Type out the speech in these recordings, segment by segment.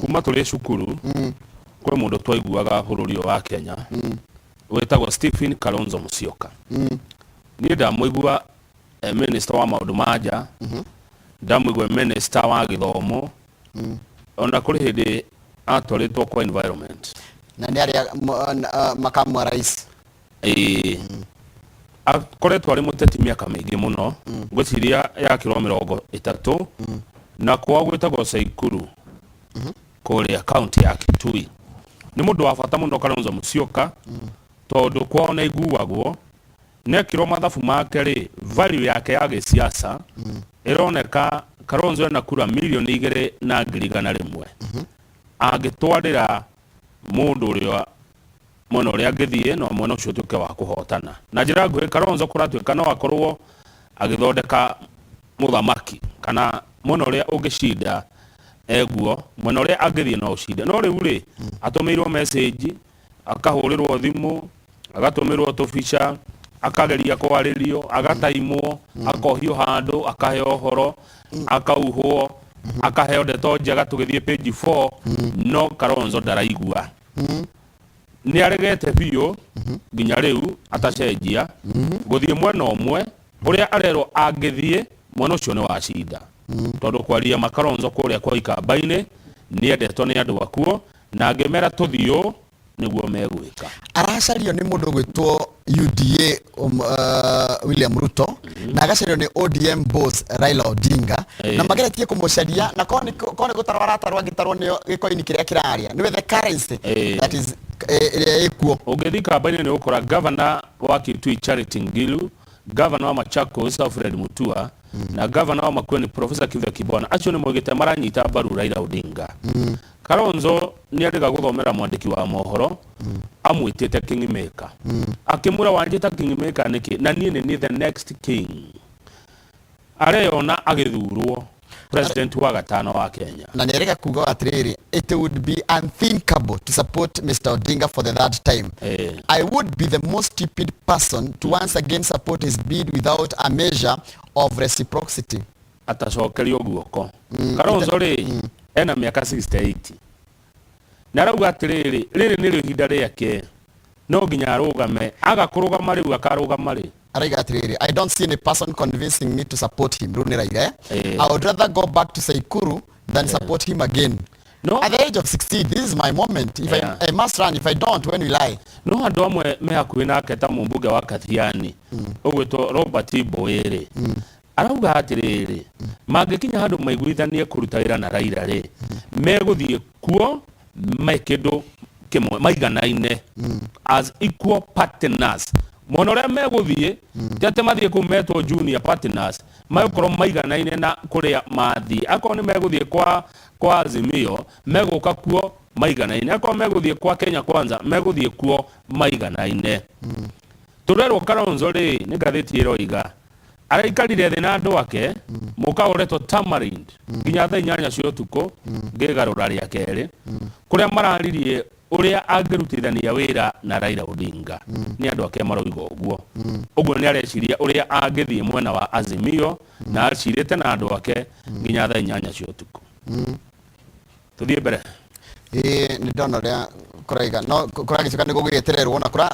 Kuma tũrĩ cukuru kwĩ mũndũ twaiguaga bũrũri ũyũ wa Kenya wĩtagwo Stephen Kalonzo Musyoka. Niĩ ndamũigua e minister wa maũndũ ma nja, ndamũigua e minister wa gĩthomo, ona kũrĩ hĩndĩ atwarĩtwo kwa environment. Na nĩ arĩa makamu wa rais. Ĩĩ, akoretwo arĩ mũteti mĩaka mĩingĩ mũno, ngwĩciria yakĩrwo 30, na kwao gwĩtagwo Caikuru kũrĩa kaunti ya Kitui. Nĩ mũndũ wa bata mũno Kalonzo Musyoka, tondũ kwao nĩ aiguagwo. Nĩekirwo mathabu make rĩ, value yake ya gĩsiasa ĩroneka Kalonzo ena kura 2,100,000. Angĩtwarĩra mũndũ ũrĩa mwena ũrĩa angĩthiĩ, no mwena ũcio ũtuĩke wa kũhotana. Na njĩra nguhĩ, Kalonzo kũratuĩka no akorwo agĩthondeka mũthamaki, kana mwena ũrĩa ũngĩcinda eguo, mwena ũrĩa angĩthiĩ no ũcinde. No rĩu rĩ, atũmĩirwo message, akahũrĩrwo thimũ, agatũmĩrwo tũbica, akageria kwarĩrio, agataimwo, akohio handũ, akaheo ũhoro, akauhwo, akaheo ndeto njega. Tũgĩthiĩ page 4, no Kalonzo ndaraigua, nĩ aregete biũ nginya rĩu atacenjia gũthiĩ mwena ũmwe ũrĩa arerwo angĩthiĩ mwena ũcio nĩ wacinda, tondũ kwaria ma, Kalonzo kũrĩa kwa Ikamba-inĩ nĩ endetwo nĩ andũ akuo, na angĩmera tũthiĩ ũũ nĩguo megwĩka. Aracario nĩ mũndũ ũgwĩtwo UDA William Ruto, na agacario nĩ ODM boss Raila Odinga, na mageretie kũmũcaria na korwo nĩ gũtarwo aratarwo, angĩtarwo nĩo gĩkoini kĩrĩa kĩraria nĩwe the currency that is ĩrĩa ĩkuo. Ũngĩthiĩ kamba-inĩ nĩ ũgũkora gavana wa Kitui Charity Ngilu, gavana wa Machakos Alfred Mutua, na gavana wa Makueni Professor Kithure Kibwana. Acio nĩ moigĩte maranyita mbaru Raila Odinga. Kalonzo nĩ arĩga gũthomera mwandĩki wa mohoro amwĩtĩte kingmaker, akĩmwĩra, "Wanjĩta kingmaker nĩkĩ na niĩ nĩ niĩ the next king?" Areyona agĩthurwo president wa gatano wa Kenya. Na nĩ arega kuga atĩrĩrĩ, "It would be unthinkable to support Mr. Odinga for the third time. I would be the most stupid person to once again support his bid without a measure of reciprocity." Atacokerio guoko. Kalonzo rĩ, ena mĩaka 68, na arauga atĩrĩrĩ, rĩrĩ nĩrĩo ihinda rĩake, no nginya arũgame. Aga kũrũgama rĩu, akarũgama rĩ? Araiga atĩrĩrĩ, "I don't see any person convincing me to support him." Rĩu nĩ Raila, eh? "I would rather go back to Saikuru than support him again." No. "At the age of 60, this is my moment. If I must run. If I don't, when will I?" No andũ amwe me hakuhĩ nake ta mũmbunge wa Kathiani ũgwĩtwo Robert Mbowe rĩ, arauga atĩrĩrĩ, mangĩkinya handũ maiguithanie kũruta wĩra na Raila rĩ, megũthiĩ kuo me kĩndũ kĩmwe maiganaine as equal partners. Mwena ũrĩa megũthiĩ ti atĩ mathiĩ kũu metwo junior partners, megũkorwo maiganaine na kũrĩa mathiĩ. Akorwo nĩ megũthiĩ kwa Azimio, megũka kuo maiganaine. Akorwo megũthiĩ kwa Kenya Kwanza, megũthiĩ kuo maiganaine. Tũrerwo Kalonzo rĩ, nĩ ngathĩti ĩroiga araikarire thĩ na andũ ake mũka ũretwo Tamarind nginya thaa 8 cia ũtukũ ngĩgarũra rĩa kerĩ, kũrĩa mararirie ũrĩa angĩrutithania wĩra na Raila Odinga. Nĩ andũ ake maroiga ũguo. Ũguo nĩ areciria ũrĩa angĩthiĩ mwena wa Azimio, na acirĩte na andũ ake nginya thaa 8 cia ũtukũ. Tũthiĩ mbere. Ĩĩ, nĩ ndona ũrĩa kũraiga no kũragĩtuĩka nĩ gũgĩetererwo na kũra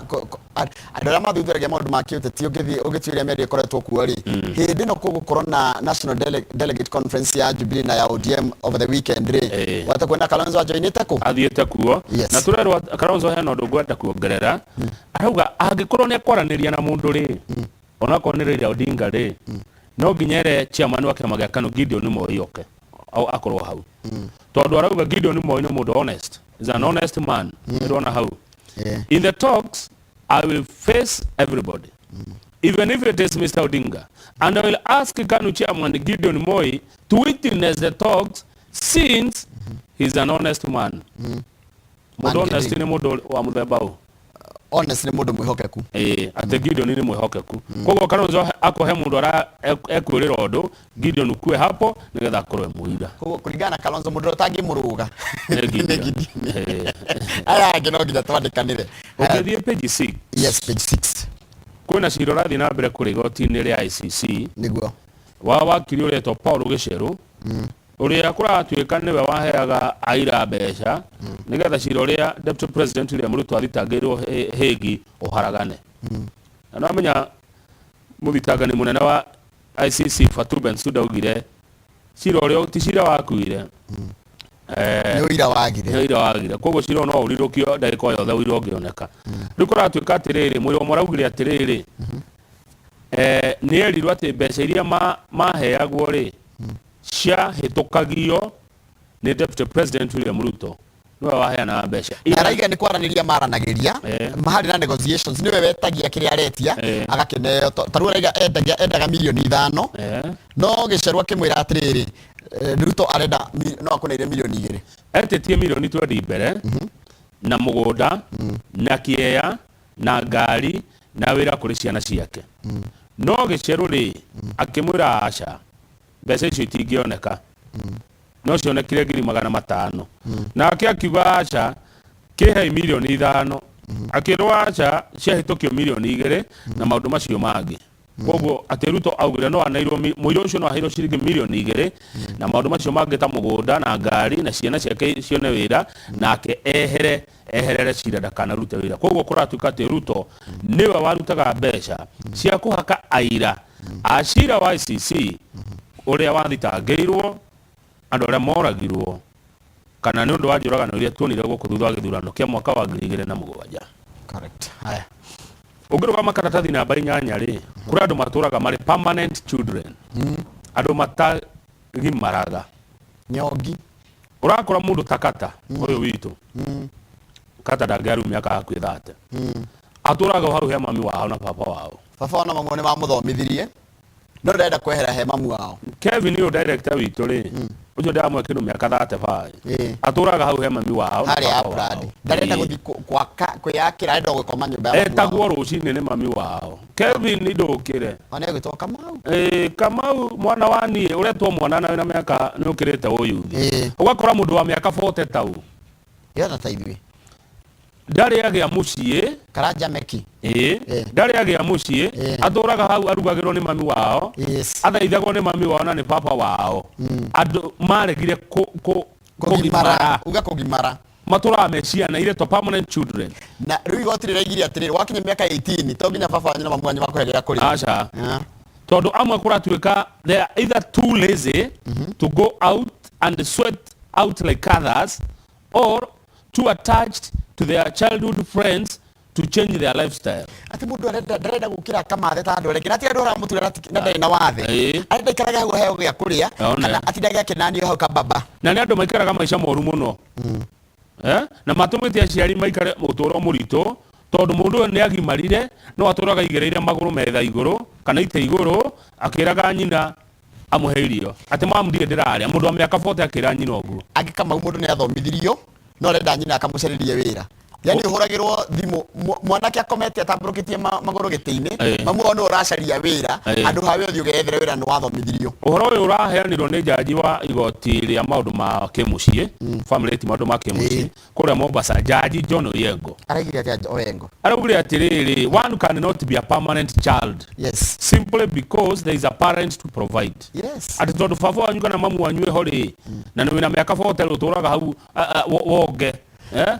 andũ arĩa mathuthuragia maũndũ ma kĩũteti, ũngĩthiĩ ũgĩtuĩria mĩario ĩkoretwo kuo rĩ, hĩndĩ ĩno gũgũkorwo na National Delegate Conference ya Jubilee na ya ODM over the weekend rĩ, wahota kuona Kalonzo ajoinĩte kũ. Athiĩte kuo. Na tũrerwo Kalonzo hena ũndũ ngwenda kuongerera. Arauga angĩkorwo nĩ ekwaranĩria na mũndũ rĩ, onakorwo nĩ Raila Odinga rĩ, no nginya ere chairman wa kĩama gĩa KANU Gideon Moi oke au akorwo hau, tondũ arauga Gideon Moi nĩ mũndũ honest, is an honest man. Nĩndona hau. "In the talks, I will face everybody, even if it is Mr. Odinga, and I will ask KANU chairman Gideon Moi to witness the talks since he's an honest man." Mũndũ Man honest giving. nĩ mũndũ wa mũthemba ũũ. Honest nĩ mũndũ mwĩhokeku. Ĩĩ, atĩ Gideon nĩ mwĩhokeku. Koguo Kalonzo akũhe mũndũ ara ekwĩrĩra ũndũ, Gideon ukue hapo nĩgetha akorwo e mũira. Koguo kũringana na Kalonzo, mũndũ ũrĩa ũtangĩmũrũga nĩ nĩ Gideon. Gideon. Ĩĩ. Aya angĩ no nginya twandĩkanĩre. Ũngĩthiĩ page 6, Yes, page 6. Kwĩna cira ũrathiĩ na mbere kũrĩa igoti-inĩ rĩa ICC Nĩguo. wa wakiri ũretwo Paul Gicheru. Ũrĩa kũratuĩka nĩwe waheaga aira mbeca nĩgetha cira ũrĩa Deputy President William Ruto athitangĩirwo Hague ũharagane. Na nĩwamenya mũthitangani mũnene wa ICC Fatou Bensouda augire cira ũrĩa ti cira wakuire, nĩ ũira wagire. Nĩ ũira wagire, koguo cira ũyũ no ũrirũkio ndagĩka o yothe ũira ũngĩoneka. Rĩu kũratuĩka atĩrĩrĩ, mũira ũmwe araugire atĩrĩrĩ, nĩ erirwo atĩ mbeca iria maheagwo rĩ, ciahĩtũkagio nĩ Deputy President William Ruto, nĩwe waheanaga mbeca. Na araiga nĩ kwaranĩria maranagĩria, harĩ na negotiations, nĩwe wetagia kĩrĩa aretia, agakĩneo. Ta rĩu araiga endagia endaga mirioni 5, no Gĩcerwa akĩmwĩra atĩrĩrĩ, Ruto arenda no akũneire mirioni 2. Etĩtie mirioni 20 mbere na mũgũnda na kĩeya na ngari na wĩra kũrĩ ciana ciake, no Gĩcerũ rĩ, akĩmwĩra aca, mbeca icio itingĩoneka, no cionekire ngiri 500. Nake akiuga aca, kĩhei mirioni 5. Akĩrwo aca, ciahĩtũkio mirioni 2 na maũndũ macio mangĩ. Koguo atĩ Ruto augire no aneirwo mũira ũcio no aheirwo ciringi mirioni 2 na maũndũ macio mangĩ ta mũgũnda na ngari na ciana ciake cione wĩra, nake ehere eherere cira, ndakanarute wĩra. Koguo kũratuĩka atĩ Ruto nĩwe warutaga mbeca cia kũhaka aira a cira wa ICC ũrĩa wathitangĩirwo andũ arĩa moragirwo kana nĩ ũndũ wa njũragano iria tuonire gũkũ thutha wa gĩthurano kĩa mwaka wa 2007. Correct. Haya. Ũngĩrũgama karatathi namba 8 rĩ, kũrĩ andũ matũraga marĩ permanent children, andũ matagimaraga. Nyongi. Ũrakora mũndũ ta Kata ũyũ witũ, Kata ndangĩarĩ mĩaka hakuhĩ 30, atũraga o hau he mami wao na baba wao. Baba wao na mamu wao nĩ mamũthomithirie, no ndarenda kwehera he mamu wao. Kevin ũyũ director witũ rĩ, ũcio ndĩramwe kĩndũ mĩaka 35, atũraga hau he mami wao na harĩa baba Brad wao. Ndarenda gũthiĩ gwaka kwĩyakĩra, arenda gũkoma nyũmba ya mamu wao. Etagwo rũcinĩ nĩ mami wao, "Kevin, ndũkĩre." Ona egwĩtwo Kamau. Ĩĩ, Kamau mwana wa niĩ, ũretwo mwana na wĩna mĩaka nĩ ũkĩrĩte ũyuthi. Ũgakora mũndũ wa mĩaka 40 tau Yona ta ithuĩ. Ndarĩ agĩa mũciĩ. Karanja Meki. Ĩĩ. Ndarĩ agĩa mũciĩ. Atũraga hau arugagĩrwo nĩ mami wao, athaithagwo nĩ mami wao na nĩ baba wao, andũ maregire kũgimara. Kũgimara. Uga kũgimara. Matũraga me ciana iretwo permanent children. Na rĩu igoti rĩraigire atĩrĩrĩ, wakinya mĩaka 18 to nginya baba wanyu na mamu wanyu makũhe gĩa kũrĩa. Aca, tondũ amwe kũratuĩka they are either too lazy to go out and sweat out like others or too attached to their childhood friends to change their lifestyle. Atĩ mũndũ arenda ndarenda gũkĩra akamathe ta andũ arĩa angĩ, na ti andũ aramũtura na ndarĩ na wathe. Arenda ikarage hau aheo gĩa kũrĩa, One. kana atindage akĩnanio hau kababa. Na nĩ andũ maikaraga maica moru mũno, eh? Na matũmĩte aciari maikare ũtũũro mũritũ, tondũ mũndũ ũyũ nĩ agimarire no atũraga aigĩrĩire magũrũ metha igũrũ kana itĩ igũrũ, akĩraga nyina amũhe irio, atĩ, "Mamu, ndirĩ ndĩrarĩa." Mũndũ wa mĩaka 40 akĩra nyina ũguo. Angĩ Kamau, mũndũ nĩ athomithirio no arenda nyina akamũcarĩrie wĩra, yani ũhũragĩrwo thimũ mwanake akomete atambũrũkĩtie magũrũ gĩtĩ-inĩ, mamu wao nĩwe ũracaria wĩra, handũ ha we ũthiĩ ũgeyethere wĩra nĩ wathomithirio. Ũhoro ũyũ ũraheanirwo nĩ jaji wa igoti rĩa maũndũ ma kĩmũciĩ, family, ti maũndũ ma kĩmũciĩ, kũrĩa Mombasa, Jaji John Oyengo. Araigire atĩa Oyengo? Araugire atĩrĩrĩ, one cannot be a permanent child simply because there is a parent to provide. Atĩ tondũ baba wanyu kana mamu wanyu ĩho rĩ, na nĩ wĩna mĩaka 40 ũtũraga hau wonge, eh?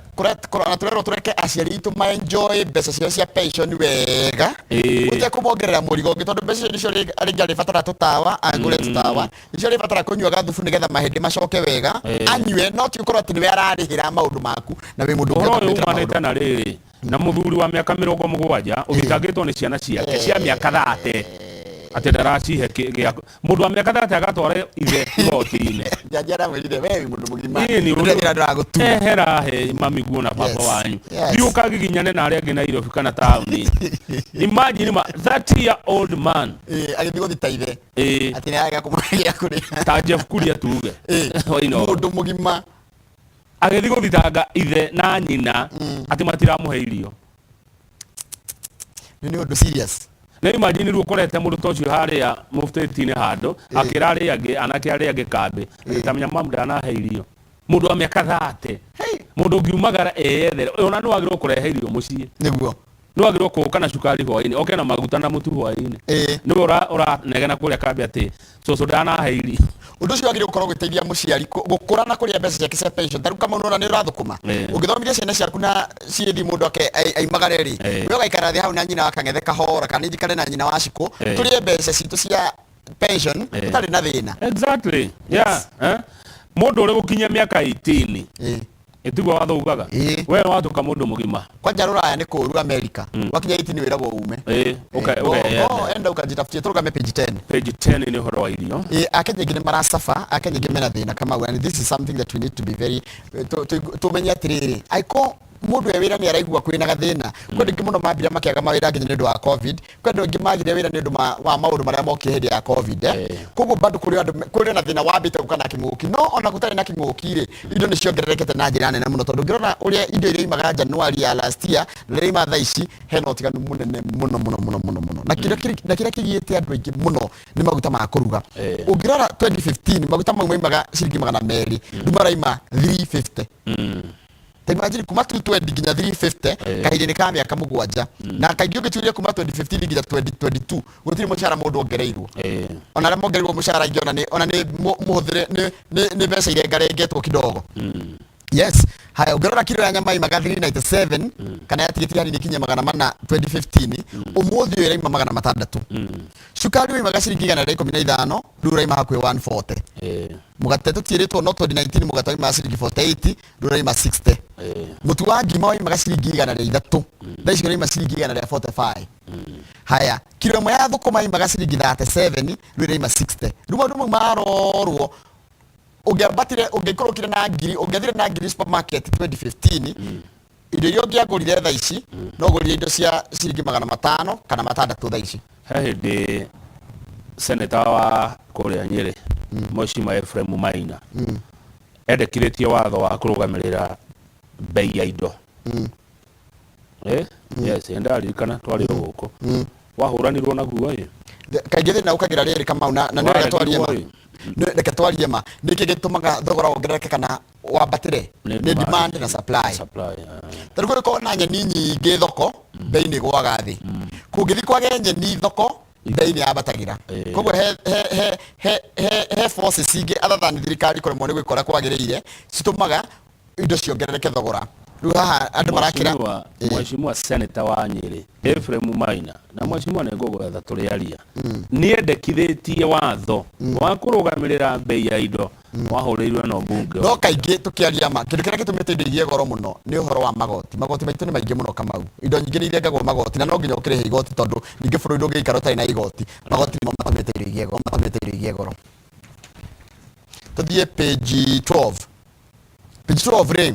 Na tũrerwo tũreke aciari aitũ ma-enjoy mbeca ciao cia pension wega, ũtekũmongerera mũrigo ũngĩ, tondũ mbeca icio nĩcio rĩngĩ arĩbatara tũtawa agũre tũtawa, nĩcio arĩbatara kũnyua gathubu nĩgetha mahĩndĩ macoke wega, anyue, no ti ũkorwo atĩ nĩwe ararĩhĩra maũndũ maku na wĩ mũndũ Ũhoro ũngĩhota ũyũ kwĩkĩra maũndũ. umanĩte na rĩrĩ, na mũthuri wa mĩaka 70 ũthitangĩtwo nĩ ciana ciake cia mĩaka 30 atĩ ndaracihe gĩa mũndũ wa mĩaka 30 agatwara ithe igoti-inĩ. Jaji aramwĩrire, "We wĩ mũndũ mũgima." Ĩĩ, nĩ ũndũ- Ndĩrathira ndĩragũtua. Ehera he mami guo na baba wanyu. Thiĩ ũkagiginyane na arĩa angĩ Nairobi kana taũni. Imagine ma 30 year old man. Ĩĩ, agĩthiĩ gũthita ithe atĩ nĩ arega kũmũhe gĩa kũrĩa. Ta Jeff Kuria tuge. Waino. Mũndũ mũgima. Agĩthiĩ gũthitanga ithe na nyina atĩ matiramũhe irio. Nĩ ũndũ serious. Na imagine rĩu ũkorete mũndũ ta ũcio harĩa mũbutĩti-inĩ handũ akĩra arĩa angĩ, anake arĩa angĩ kambĩ, tamenya mamu ndanahe irio. Mũndũ wa mĩaka 30, mũndũ ũngiumagara eyethere, ona nĩ wagĩrĩirwo kũrehe irio mũciĩ. Nĩguo. Nĩ wagĩrĩirwo kũũka na cukari hwaĩ-inĩ, oke na maguta na mũtu hwaĩ-inĩ. Nĩwe ũranegena kũrĩa kambĩ atĩ cũcũ ndanahe irio. Ũndũ ũcio wagĩrĩirwo gũkorwo ũgĩteithia mũciari gũkũra na kũrĩa mbeca ciake cia pension. Ta rĩu Kamau nĩwona nĩ ũrathũkũma. Ũngĩthomithia ciana ciaku na ciĩthiĩ mũndũ ake aimagare rĩ, we ũgaikara thĩ hau na nyina wa Kang'ethe kahora kana niĩ njikare na nyina wa Shikũ, tũrĩe mbeca citũ cia pension tũtarĩ na thĩna. Exactly. Yeah. Eh? Mũndũ ũrĩ gũkinyia mĩaka 18 Ĩtiguo watho ugaga? Ĩĩ. We watuĩka mũndũ mũgima. Kwanja rũraya nĩ kũũru America. Wakinya 18 wĩragwo ume. Ĩĩ, ũkeyethe. Go enda ukajitafutie tũrũgame page 10. Page 10 nĩ ũhoro wa irio. Ĩĩ, Akenya aingĩ nĩ maracaba, Akenya aingĩ mena thĩna Kamau, and this is something that we need to be very tũmenye atĩrĩrĩ, angĩkorwo mũndũ e wĩra nĩ araigua kwĩna gathĩna, kwĩ andũ aingĩ mũno mambire makĩaga mawĩra nginya nĩ ũndũ wa Covid, kwĩ andũ aingĩ magire wĩra nĩ ũndũ wa maũndũ marĩa mokire hĩndĩ ya Covid, eh. Koguo bado kũrĩ andũ kũrĩ na thĩna wambĩte gũka na kĩng'ũki, no ona gũtarĩ na kĩng'ũki rĩ, indo nĩ ciongererekete na njĩra nene mũno, tondũ ũngĩrora ũrĩa indo iria imaga January ya last year na rĩrĩa ima thaa ici, hena ũtiganu mũnene mũno mũno mũno mũno mũno. Na kĩrĩa na kĩrĩa kĩgiĩte andũ aingĩ mũno nĩ maguta ma kũruga. Ũngĩrora 2015 maguta mau maimaga ciringi 200, rĩu maraima 350. Ta imagine kuma 220 nginya 350 kahinda-inĩ ka mĩaka 7. Na kaingĩ ũngĩtuĩria kuma 2015 nginya 2022 gũtirĩ mũcara mũndũ ongereirwo. Ona arĩa mongereirwo mũcara aingĩ ona nĩ mũhũthĩre nĩ mbeca irengarengetwo kidogo. Yes. Haya, ũngĩrora kiro ya nyama imaga 397 kana yatigĩtie hanini ikinye 400 2015, ũmũthĩ ũyũ ĩraima 600. Cukari ũimaga ciringi 115, rĩu ũraima hakuhĩ 140. Mũgate tũtiĩrĩtwo, no 2019 mũgate waimaga ciringi 48, rĩu ũraima 60. Mũtu wa ngima waimaga ciringi 103, thaa ici ũraima ciringi 145. Haya, kiro ĩmwe ya thũkũma yaimaga ciringi 37, rĩu ĩraima 60. Rĩu maũndũ mau marorwo, ũngĩambatire, ũngĩikũrũkire na ngiri, ũngĩathire na ngiri supermarket 2015, indo iria ũngĩagũrire thaa ici no ũgũrire indo cia ciringi 500 kana 600 thaa ici. He hĩndĩ seneta wa kũrĩa Nyĩrĩ, Mheshimiwa Ephraim Maina, endekithĩtie watho wa kũrũgamĩrĩra bei ya indo. Yes, nĩndaririkana twarĩ o gũkũ. Wahũranirwo naguo ĩ. Kaingĩ thĩna ũkagĩra rĩrĩ Kamau, na nĩ ũrĩa twarie ma. Waregirwo ĩ. Reke twarie ma, nĩkĩ gĩtũmaga thogora wongerereke kana wambatĩre? Nĩ Nĩ demand na supply. Supply. Ta rĩu kũngĩkorwo na nyeni nyingĩ thoko, bei nĩ ĩgũaga thĩ. Kũngĩthiĩ kwage nyeni thoko, bei nĩ yambatagĩra. Koguo he forces ingĩ other than thirikari kũremwo nĩ gwĩka ũrĩa kwagĩrĩire citũmaga indo ciongerereke thogora. Rĩu haha andũ marakĩra Mheshimiwa Senator wa Nyĩrĩ Ephraim Maina na mheshimiwa nĩ ngũgwetha tũrĩaria nĩendekithĩtie watho wa kũrũgamĩrĩra bei ya indo wahũrĩirwo no mbunge. No kaingĩ tũkĩaria ma, kĩndũ kĩrĩa gĩtũmĩte indo igĩe goro mũno nĩ ũhoro wa magoti. Magoti maitũ nĩ maingĩ mũno Kamau. Indo nyingĩ nĩ irengagwo magoti na no nginya ũkĩrĩhe igoti, tondũ ningĩ bũrũri ndũngĩikara ũtarĩ na igoti. Magoti nĩmo matũmĩte indo igĩe goro, matũmĩte indo igĩe goro. Tũthiĩ page 12. Page 12 rĩ,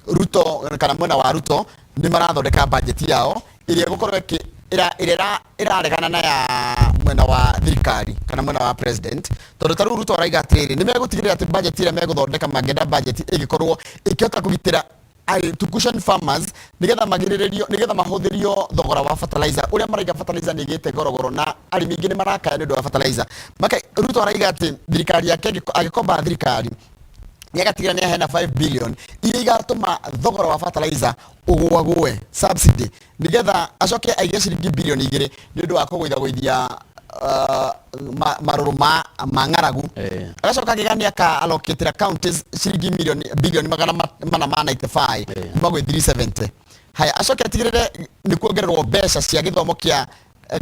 Ruto kana mwena wa Ruto nĩ marathondeka budget yao ĩrĩa ĩgũkorwo ĩrĩa ĩraregana na ya mwena wa thirikari kana mwena wa president, tondũ ta rĩu Ruto araiga atĩrĩrĩ, nĩ megũtigĩrĩra atĩ budget ĩrĩa megũthondeka mangĩenda budget ĩngĩkorwo ĩkĩhota kũgitĩra to cushion farmers nĩgetha magirĩrĩrio, nĩgetha mahũthĩrio thogora wa fertilizer ũrĩa maraiga. Fertilizer nĩ ĩgĩte gorogoro na arĩmi aingĩ nĩ marakaya nĩ ũndũ wa fertilizer. Ruto araiga atĩ thirikari yake angĩkomba thirikari nĩ agatigĩrĩra nĩ aheana 5 billion iria igatũma thogora wa fertilizer ũgũagũe, subsidy, nĩgetha acoke aige ciringi bilioni 2 nĩ ũndũ wa kũgũithagũithia marũrũ ma ng'aragu. Agacoka akĩga nĩ aka allocatĩra counties ciringi milioni bilioni 495 kuma gwĩ 370. Haya, acoke atigĩrĩre nĩ kuongererwo mbeca cia gĩthomo kĩa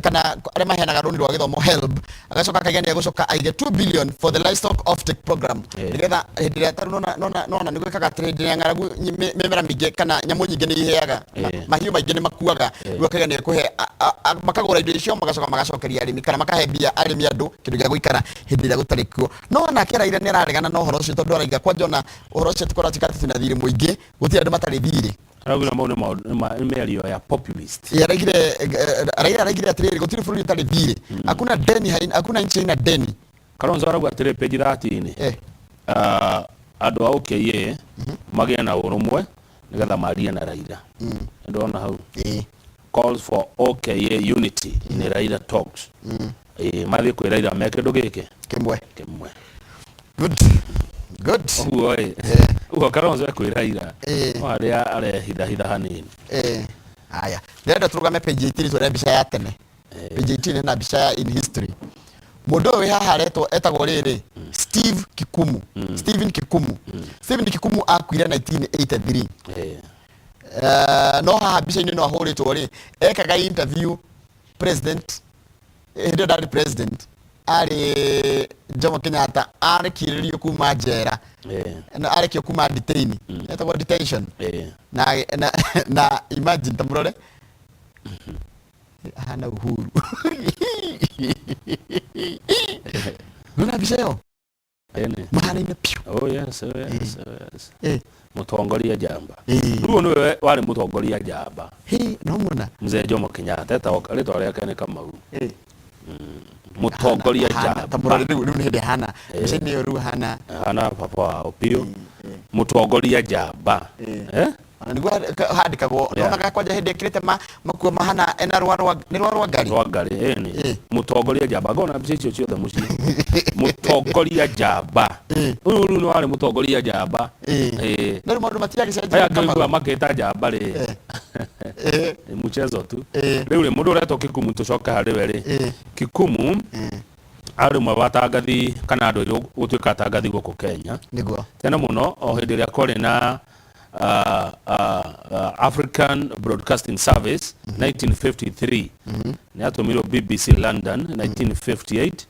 kana arĩa maheanaga rũni rwa gĩthomo, HELB. Agacoka akaiga nĩ egũcoka aige 2 billion for the livestock offtake program, nĩgetha hĩndĩ ĩrĩa tarĩu nona nĩ gwĩkaga atĩrĩ, hĩndĩ ĩrĩa ng'aragu mĩmera mĩingĩ kana nyamũ nyingĩ nĩ ihĩaga, mahiũ maingĩ nĩ makuaga. Rĩu akaiga nĩ ekũhe makagũra indo icio, magacoka magacokeria arĩmi kana makahe mbia arĩmi, andũ kĩndũ gĩa gũikara hĩndĩ ĩrĩa gũtarĩ kuo. No nake Raila nĩ araregana na ũhoro ũcio, tondũ araiga kwanja ona ũhoro ũcio tũkorwo atĩ twĩna thirĩ mũingĩ, gũtirĩ andũ matarĩ thirĩ. Araugire mau nĩ maũndũ nĩ mĩario ya populist. Ĩ, araigire Raila araigire atĩrĩrĩ, gũtirĩ bũrũri ũtarĩ thirĩ, hakuna deni hakuna nchi haina deni. Kalonzo arauga atĩrĩ page 13, andũ a OKA magĩe na ũrũmwe nĩgetha marie na Raila. Ndona hau calls for OKA unity in Raila talks. Mathiĩ kwĩ Raila me kĩndũ gĩkĩ kĩmwe. Kĩmwe. Good, good. Ũguo ĩ, ũguo Kalonzo ekwĩ Raila no harĩa arehithahitha hanini. Haya, ndĩrenda tũrũgame page 18 tuone mbica ya tene. Page 18 na mbica ya in history. Mũndũ ũyũ wĩ haha aretwo etagwo rĩrĩ Steve Kikumu. Stephen Kikumu. Stephen Kikumu akuire 1983. No haha mbica-inĩ no ahũrĩtwo rĩ, ekaga interview president, hĩndĩ ĩyo ndarĩ president, arĩ Jomo Kenyatta arekirĩrio kuma njera. Na arekio kuma detain. Etagwo detention. Na imagine ta mũrore ahana Uhuru. Nona mbica ĩyo? Ĩni. Mahanaine piũ. Oh yes, oh yes, oh yes. Mũtongoria njamba. Rĩu nĩwe warĩ mũtongoria njamba. Hĩ, no muona. Mzee Jomo Kenyatta etagwo rĩtwa rĩake nĩ Kamau. Mũtongoria Ahana, ta njamba. mũrore rĩu rĩu nĩ hĩndĩ ahana mbica-inĩ ĩyo rĩu ahana. Hana baba wao biũ. Mũtongoria njamba. Eh? Ona nĩguo handĩkagwo. Nĩwonaga kwanja hĩndĩ ekĩrĩte makuo mahana ena rwa rwa nĩ rwa rwa ngari. Rwa ngari ĩni. Mũtongoria njamba, ngona mbica icio ciothe mũciĩ. Mũtongoria njamba. Ũyũ rĩu nĩ warĩ mũtongoria njamba. Na rĩu maũndũ matiragĩcenjia. Aya ngĩigua makĩta njamba rĩ. Ni mchezo tu. Rĩu rĩ, mũndũ ũretwo Kikumu, tũcoke harĩ we rĩ. Kikumu arĩ ũmwe wa atangathi kana andũ airũ gũtuĩka atangathi gũkũ Kenya. Nĩguo. Tene mũno o hĩndĩ ĩrĩa kwarĩ na African Broadcasting Service 1953, nĩ atũmirwo BBC London 1958.